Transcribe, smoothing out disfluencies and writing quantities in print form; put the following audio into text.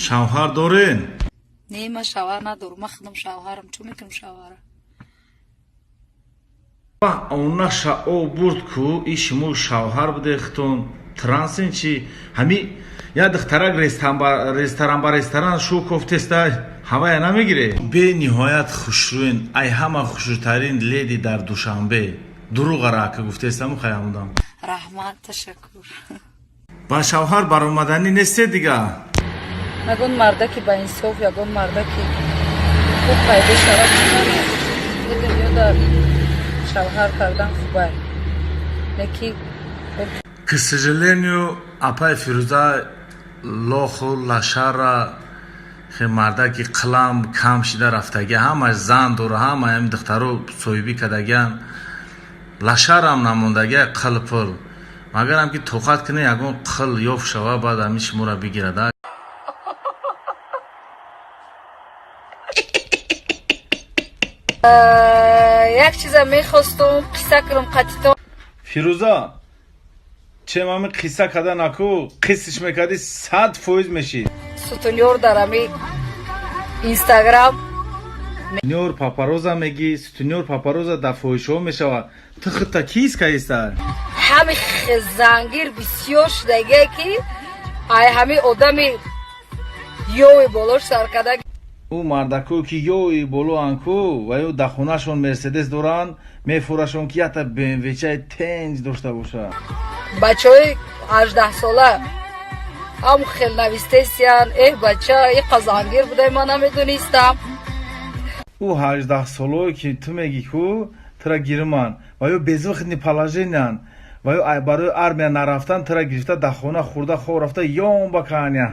Шавҳар дорен? Не, ман шавҳар надорам, ман худам шавҳарам, чӣ мекунам шавҳара? Онаша о бурд ку, и шумо шавҳар буде, хитон трансин чи? Ҳами як духтарак ресторан ба ресторан шу кофтеста, ҳавая намегире. Бениҳоят хушрӯен, ай ҳама хушрӯтарин леди дар Душанбе. Дурӯғара ака гуфтестаму хаямудам. Раҳмат, ташаккур. Ба шавҳар баромаданӣ несте дига? Ягон мардаки ба инсоф, ягон мардаки хуб пайдо шавад, ин дунёда шавҳар кардан хубай, леки К сожалению, апай Фирӯза, лоху лашара хе мардаки қилам кам шида рафтагия, ҳамаш зан дора, ҳама ҳами духтаро соҳибӣ кардагиян, лашарам намондагия, қил пул. Магарам ки тоқат кунӣ, ягон қил ёфт шава, баъд ҳами шуморо бигирад. Як чиза мехостум қисса кунам қатито. Фирӯза, чем ҳами қисса карда наку, қиссиш мекардӣ, 100% мешид. Сутунёр дар ами Инстаграм. Сутунёр папароза мегӣ, сутунёр папароза дар фоҳишаҳо мешавад. Ту худта кист каиста? Ҳами зангир бисёр шудагие, ки ай ҳами одами ёви болош сар карда. Ӯ мардакое ки ёи болоан ку, ва ё дар хонаашон Мерседес доранд, мефурашон ки якта БМВчаи тенҷ дошта бошад. Бачаҳои 18-сола ҳам хел навистесиян: «Эҳ, бача, иқа зангир будай, ман намедонистам». Ӯ 18-солое ки ту мегӣ ку, тура гирман, ва ё безвыходный положениан, ва ё барои армия нарафтан тура гирифта, дар хона хӯрда, хоб рафта, ён ба каҳанян.